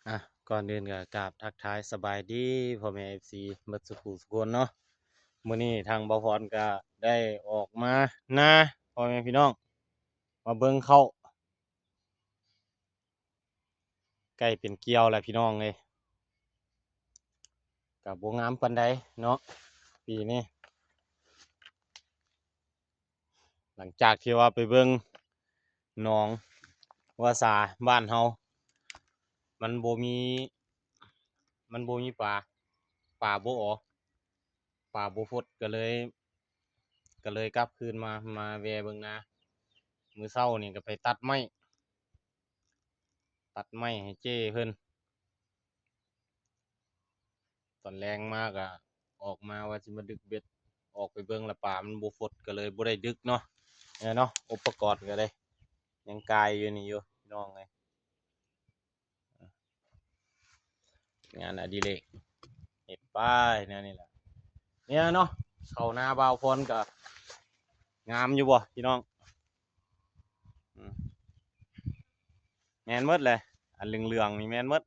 ອ່ະ ກ່ອນອື່ນກໍກາບທັກທາຍສະບາຍດີພໍ່ແມ່ເອັຟຊີເບິດສູ່ຜູ້ສູ່ຄົນເນາະ. ມື້ນີ້ທາງບ່າວພອນກໍໄດ້ອອກມານາພໍ່ແມ່ພີ່ນ້ອງ ມາເບິ່ງເຂົ້າ ໃກ້ເປັນກ່ຽວແລ້ວພີ່ນ້ອງເອີຍ. ກໍບໍ່ງາມປານໃດເນາະ ປີນີ້. ຫຼັງຈາກທີ່ວ່າໄປເບິ່ງໜອງວາສາບ້ານເຮົາ ມັນບໍ່ມີ ມັນບໍ່ມີປາ ປາບໍ່ອອກ ປາບໍ່ຟົດ ກໍເລີຍ ກໍເລີຍກັບຄືນມາ ມາແວ່ເບິ່ງນາ. ມື້ເຊົ້ານີ້ກໍໄປຕັດໄມ້ ຕັດໄມ້ໃຫ້ເຈ້ເພິ່ນ. ຕອນແລງມາກະອອກມາວ່າຊິມາດຶກເບັດ ອອກໄປເບິ່ງລະປາມັນບໍ່ຟົດ ກະເລີຍບໍ່ໄດ້ດຶກເນາະ. ນີ້ເນາະ ອຸປະກອນກະໄດ້ ຍັງກາຍຢູ່ນີ້ຢູ່ພີ່ນ້ອງເອີຍ. ງານອະດິເລກ ເຮັດໄປແນວນີ້ແຫຼະ. ນີ້ເນາະ ເຂົ້ານາບ່າວພອນກະງາມຢູ່ບໍ່ພີ່ນ້ອງ? ອືມ ແມ່ນໝົດແຫຼະ ອັນເຫຼືອງໆນີ້ແມ່ນໝົດ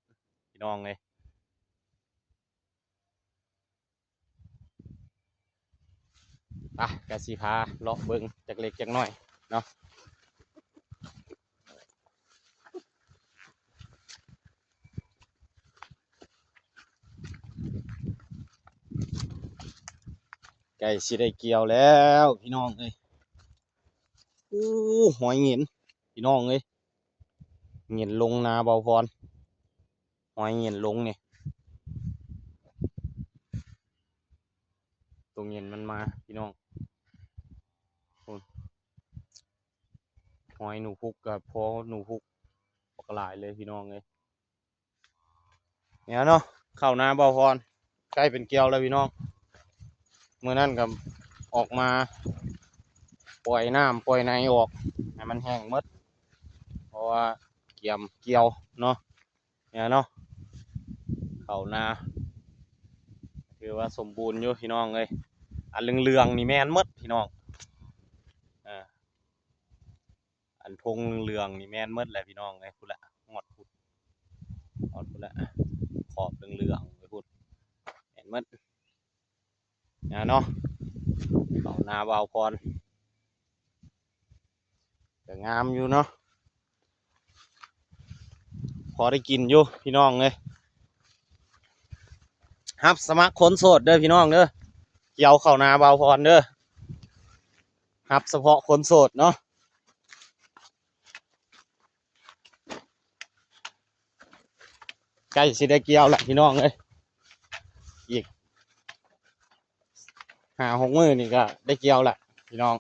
ພີ່ນ້ອງເອີຍ. ໄປ ກະຊິພາເລາະເບິ່ງຈັກເລັກຈັກນ້ອຍເນາະ. ໃກ້ຊິໄດ້ກ່ຽວແລ້ວພີ່ນ້ອງເອີຍ. ໂອ້ ຮອຍເຫງັນ ພີ່ນ້ອງເອີຍ ເຫງັນລົງນາບ່າວພອນ. ຮອຍເຫງັນລົງນີ້ ໂຕເຫງັນມັນມາພີ່ນ້ອງ. ໂອ້ ຮອຍໜູພຸກກໍພໍໜູພຸກບັກຫຼາຍເລີຍພີ່ນ້ອງເອີຍ. ນີ້ເນາະ ເຂົ້ານາບ່າວພອນ ໃກ້ເປັນກ່ຽວແລ້ວພີ່ນ້ອງ. ມື້ນັ້ນກໍອອກມາປ່ອຍນ້ຳປ່ອຍໃນອອກໃຫ້ມັນແຫ້ງໝົດ ເພາະວ່າກຽມກ່ຽວເນາະ. ນີ້ເນາະ ເຂົ້ານາ ຖືວ່າສົມບູນຢູ່ພີ່ນ້ອງເອີຍ. ອັນເຫຼືອງໆນີ້ແມ່ນໝົດພີ່ນ້ອງ ເອີ ອັນທົ່ງເຫຼືອງໆນີ້ແມ່ນໝົດແຫຼະພີ່ນ້ອງເອີຍ. ພຸ້ນລະ ຮອດພຸ້ນ ຮອດພຸ້ນລະ ຂອບເຫຼືອງໆໄປພຸ້ນ ແມ່ນໝົດ. ນະເນາະ ເຂົ້ານາບ່າວພອນກໍງາມຢູ່ເນາະ ພໍໄດ້ກິນຢູ່ພີ່ນ້ອງເອີຍ. ຮັບສະໝັກຄົນໂສດເດີພີ່ນ້ອງເດີ ກ່ຽວເຂົ້ານາບ່າວພອນເດີ ຮັບສະເພາະຄົນໂສດເນາະ. ໃກ້ຊິໄດ້ກ່ຽວແລ້ວພີ່ນ້ອງເອີຍ ອີກຫ້າຫົກມື້ນີ້ກໍໄດ້ກ່ຽວແລ້ວພີ່ນ້ອງ.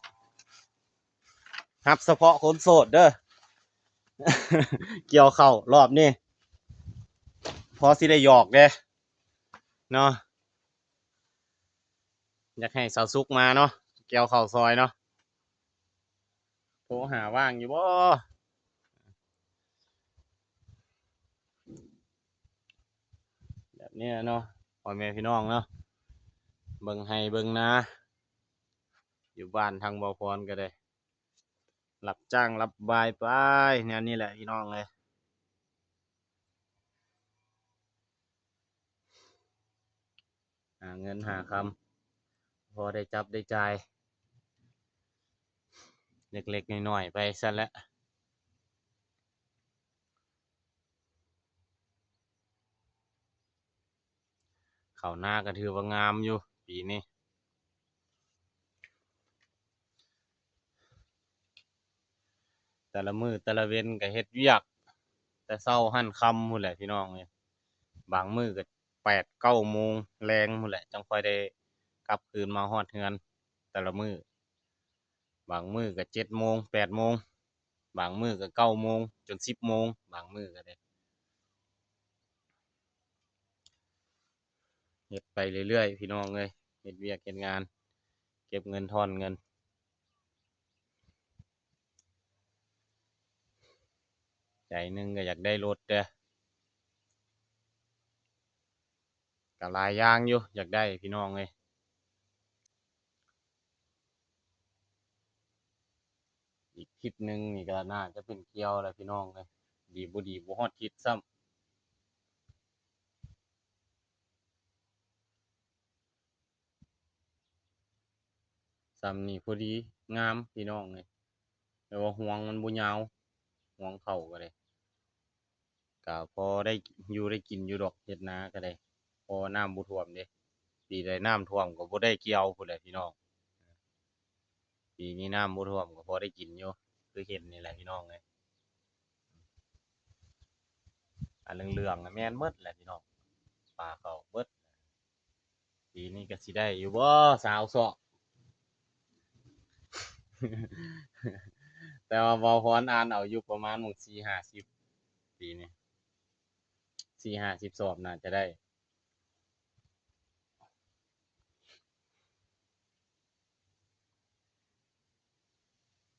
ຮັບສະເພາະຄົນໂສດເດີ ກ່ຽວເຂົ້າລອບນີ້ ພໍຊິໄດ້ຫຍອກແດ່ເນາະ. ຢາກໃຫ້ສາວສຸກມາເນາະ ກ່ຽວເຂົ້າຊ່ອຍເນາະ. ໂທຫາວ່າງຢູ່ບໍ່? ແບບນີ້ເນາະ ພໍ່ແມ່ພີ່ນ້ອງເນາະ ເບິ່ງໄຮ່ເບິ່ງນາ ຢູ່ບ້ານທາງບ່າວພອນກໍໄດ້ ຮັບຈ້າງຮັບບາຍໄປ ແນວນີ້ແຫຼະພີ່ນ້ອງເອີຍ. ຫາເງິນຫາຄຳ ພໍໄດ້ຈັບໄດ້ຈ່າຍ ເລັກໆນ້ອຍໆໄປຊັ້ນແຫຼະ. ເຂົ້ານາກໍຖືວ່າງາມຢູ່ປີນີ້. ແຕ່ລະມື້ແຕ່ລະເວັນກໍເຮັດວຽກ ແຕ່ເຊົ້າຫັ້ນຄ່ຳພຸ້ນແຫຼະພີ່ນ້ອງເອີຍ. ບາງມື້ກໍແປດເກົ້າໂມງແລງພຸ້ນແຫຼະ ຈັ່ງຄ່ອຍໄດ້ກັບຄືນມາຮອດເຮືອນແຕ່ລະມື້. ບາງມື້ກໍເຈັດໂມງ ແປດໂມງ ບາງມື້ກໍເກົ້າໂມງ ຈົນສິບໂມງ ບາງມື້ກໍໄດ້. ເຮັດໄປເລື້ອຍໆ ພີ່ນ້ອງເອີຍ ເຮັດວຽກເຮັດງານ ເກັບເງິນ ຖອນເງິນ. ໃຈໜຶ່ງກໍຢາກໄດ້ລົດເດີ້ ກໍຫຼາຍຢ່າງຢູ່ຢາກໄດ້ ພີ່ນ້ອງເອີຍ. ອີກທິດໜຶ່ງນີ້ກໍໜ້າຈະເປັນກ່ຽວແລ້ວ ພີ່ນ້ອງເອີຍ. ດີບໍ່ດີບໍ່ຮອດທິດຊ້ຳ. ສ່ຳນີ້ພໍດີງາມພີ່ນ້ອງເອີຍ ແຕ່ວ່າຮວງມັນບໍ່ຍາວ ຮວງເຂົ້າກໍໄດ້ ກໍພໍໄດ້ຢູ່ໄດ້ກິນຢູ່ດອກ ເຮັດນາກໍໄດ້ ເພາະວ່ານ້ຳບໍ່ຖ້ວມເດ້ ປີໃດນ້ຳຖ້ວມກໍບໍ່ໄດ້ກ່ຽວພຸ້ນແຫຼະພີ່ນ້ອງ ປີນີ້ນ້ຳບໍ່ຖ້ວມກໍພໍໄດ້ກິນຢູ່ ຄືເຫັນນີ້ແຫຼະພີ່ນ້ອງເອີຍ ອັນເຫຼືອງໆນະແມ່ນໝົດແຫຼະພີ່ນ້ອງ ປາເຂົ້າເບິດ ປີນີ້ກໍຊິໄດ້ຢູ່ບໍ່ຊາວຊອກ ແຕ່ວ່າບ່າວພອນອ່ານເອົາຢູ່ປະມານໝ່ອງສີ່ຫ້າສິບ ປີນີ້ ສີ່ຫ້າສິບສອບໜ້າຈະໄດ້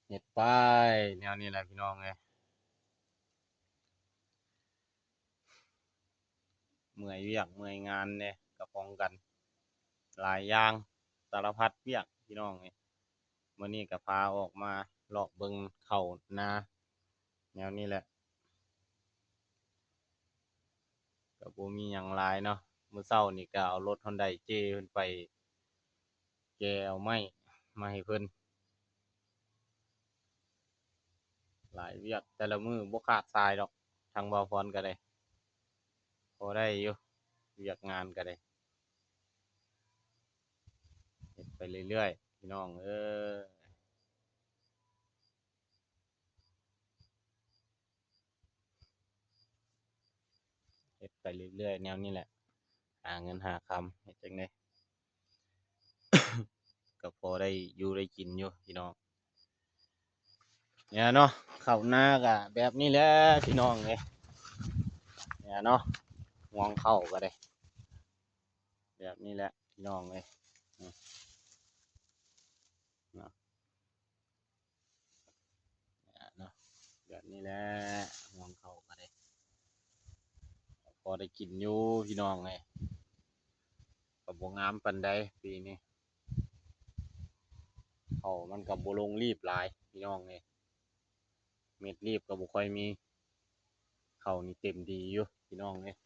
ເຮັດໄປແນວນີ້ແຫຼະພີ່ນ້ອງເອີຍ ເມື່ອຍວຽກເມື່ອຍງານແດ່ ກໍປ້ອງກັນຫຼາຍຢ່າງ ສາລະພັດວຽກພີ່ນ້ອງເອີຍ ມື້ນີ້ກໍພາອອກມາເລາະເບິ່ງເຂົ້ານາ ແນວນີ້ແຫຼະ ກໍບໍ່ມີຫຍັງຫຼາຍເນາະ ມື້ເຊົ້ານີ້ກໍເອົາລົດຮອນໄດເຈເພິ່ນໄປແກ່ເອົາໄມ້ມາໃຫ້ເພິ່ນ ຫຼາຍວຽກ ແຕ່ລະມື້ບໍ່ຂາດສາຍດອກ ທາງບ່າວພອນກໍໄດ້ ພໍໄດ້ຢູ່ ວຽກງານກໍໄດ້ ເຮັດໄປເລື້ອຍໆ ພີ່ນ້ອງເອີຍ. ເຮັດໄປເລື້ອຍໆ ແນວນີ້ແຫຼະ ຫາເງິນຫາຄຳ ເຮັດຈັ່ງໃດ ກໍພໍໄດ້ຢູ່ໄດ້ກິນຢູ່ພີ່ນ້ອງ ນີ້ລະເນາະ ເຂົ້ານາກໍແບບນີ້ແຫຼະພີ່ນ້ອງເອີຍ ນີ້ລະເນາະ ຮວງເຂົ້າກໍໄດ້ ແບບນີ້ແຫຼະພີ່ນ້ອງເອີຍ ເນາະ ເນາະ ແບບນີ້ແຫຼະ ຮວງເຂົ້າກໍໄດ້ ພໍໄດ້ກິນຢູ່ພີ່ນ້ອງເອີຍ ກໍບໍ່ງາມປານໃດປີນີ້ ເຂົ້າມັນກໍບໍ່ລົງລີບຫຼາຍພີ່ນ້ອງເອີຍ ເມັດລີບກໍບໍ່ຄ່ອຍມີ ເຂົ້ານີ້ເຕັມດີຢູ່ພີ່ນ້ອງເອີຍ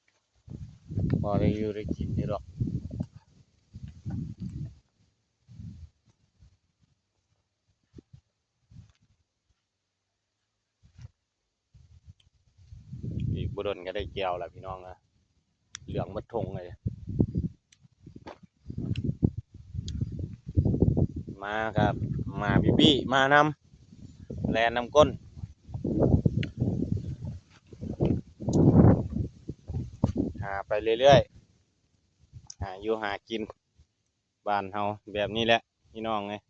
ພໍໄດ້ຢູ່ໄດ້ກິນຢູ່ດອກ ອີກບໍ່ດົນກໍໄດ້ແກ່ວລະພີ່ນ້ອງເອີຍ ເຫຼືອງໝົດທົ່ງເລີຍ ມາກັບໝາບີໆ ມານຳ ແລ່ນນຳກົ້ນ ຫາໄປເລື້ອຍໆ ຫາຢູ່ຫາກິນ ບ້ານເຮົາແບບນີ້ແຫຼະພີ່ນ້ອງເອີຍ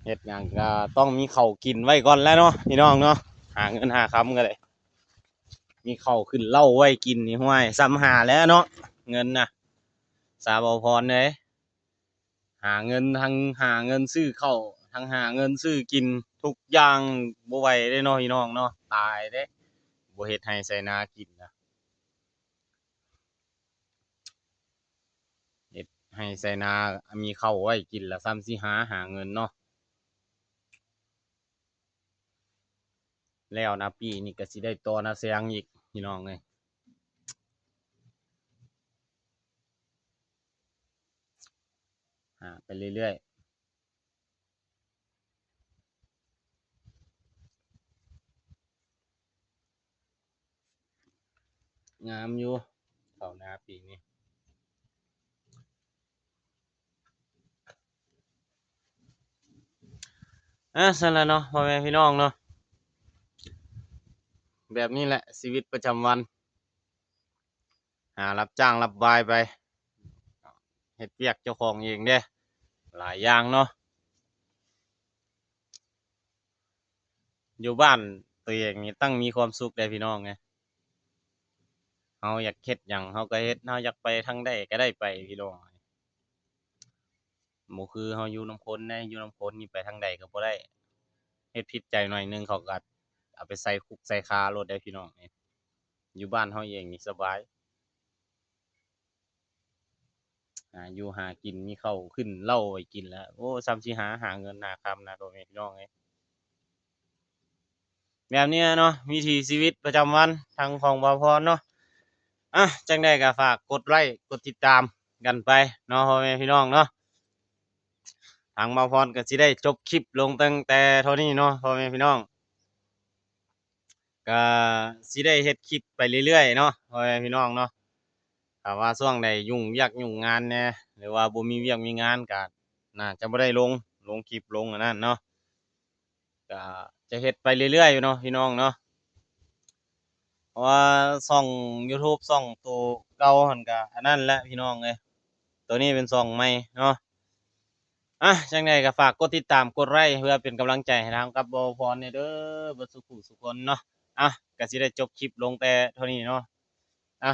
ເຮັດຫຍັງກໍຕ້ອງມີເຂົ້າກິນໄວ້ກ່ອນແຫຼະເນາະພີ່ນ້ອງເນາະ ຫາເງິນຫາຄຳກໍໄດ້ ມີເຂົ້າຂຶ້ນເລົ້າໄວ້ກິນນີ້ ຫ້ວຍ ສ່ຳຫາແຫຼະເນາະ ເງິນນະ ສາວບ່າວພອນເອີຍ ຫາເງິນ ທັງຫາເງິນຊື້ເຂົ້າ ທັງຫາເງິນຊື້ກິນ ທຸກຢ່າງບໍ່ໄຫວເດ້ເນາະພີ່ນ້ອງເນາະ ຕາຍເດ້ ບໍ່ເຮັດໄຮ່ໄຖນາກິນນະ ເຮັດໄຮ່ໄຖນາ ມີເຂົ້າໄວ້ກິນລະ ສ່ຳຊິຫາ ຫາເງິນເນາະ ແລ້ວນາປີນີ້ກໍຊິໄດ້ຕໍ່ນາແຊງອີກພີ່ນ້ອງເອີຍ ຫາໄປເລື້ອຍໆ ງາມຢູ່ ເຂົ້ານາປີນີ້ ອ່າ ຊັ້ນລະເນາະ ພໍ່ແມ່ພີ່ນ້ອງເນາະ ແບບນີ້ແຫຼະຊີວິດປະຈຳວັນ ຫາຮັບຈ້າງຮັບວາຍໄປ ເຮັດວຽກເຈົ້າຂອງເອງເດ້ ຫຼາຍຢ່າງເນາະ ຢູ່ບ້ານຕົວເອງນີ້ຕັ້ງມີຄວາມສຸກເດ້ພີ່ນ້ອງເອີຍ ເຮົາຢາກເຮັດຫຍັງເຮົາກໍເຮັດ ເຮົາຢາກໄປທາງໃດກໍໄດ້ໄປພີ່ນ້ອງ ບໍ່ຄືເຮົາຢູ່ນຳຄົນເດ້ ຢູ່ນຳຄົນນີ້ໄປທາງໃດກໍບໍ່ໄດ້ ເຮັດຜິດໃຈໜ້ອຍໜຶ່ງເຂົາກໍເອົາໄປໃສ່ຄຸກໃສ່ຄາໂລດເດ້ພີ່ນ້ອງ ຢູ່ບ້ານເຮົາເອງນີ້ສະບາຍ ຫາຢູ່ຫາກິນ ມີເຂົ້າຂຶ້ນເລົ້າໄວ້ກິນແລ້ວ ໂອ້ ສ່ຳຊິຫາ ຫາເງິນຫາຄຳນະ ພໍ່ແມ່ພີ່ນ້ອງເອີຍ ແບບນີ້ເນາະ ວິຖີຊີວິດປະຈຳວັນທາງຂອງບ່າວພອນເນາະ ອ່ະ ຈັ່ງໃດກໍຝາກກົດໄລ້ກົດຕິດຕາມກັນໄປເນາະ ພໍ່ແມ່ພີ່ນ້ອງເນາະ ທາງບ່າວພອນກໍຊິໄດ້ຈົບຄລິບລົງຕັ້ງແຕ່ເທົ່ານີ້ເນາະ ພໍ່ແມ່ພີ່ນ້ອງ. ກະຊິໄດ້ເຮັດຄລິບໄປເລື້ອຍໆເນາະ ພໍ່ແມ່ພີ່ນ້ອງເນາະ. ຖ້າວ່າຊ່ວງໃດຫຍຸ້ງວຽກຫຍຸ້ງງານແດ່ ຫຼືວ່າບໍ່ມີວຽກມີງານ ກະໜ້າຈະບໍ່ໄດ້ລົງ ລົງຄລິບລົງອັນນັ້ນເນາະ. ກະຈະເຮັດໄປເລື້ອຍໆເນາະ ພີ່ນ້ອງເນາະ. ເພາະວ່າຊ່ອງຢູທູບ ຊ່ອງໂຕເກົ່າຫັ້ນກະອັນນັ້ນແຫຼະ ພີ່ນ້ອງເອີຍ. ໂຕນີ້ເປັນຊ່ອງໃໝ່ເນາະ. ອ່ະ ຈັ່ງໃດກໍຝາກກົດຕິດຕາມ ກົດໄລ ເພື່ອເປັນກຳລັງໃຈໃຫ້ທາງກັບບ່າວພອນແດ່ເດີ ເບິດສູ່ຜູ້ສູ່ຄົນເນາະ. ອ່ະ ກໍຊິໄດ້ຈົບຄລິບລົງແຕ່ເທົ່ານີ້ເນາະ. ອ່ະ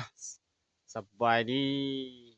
ສະບາຍດີ.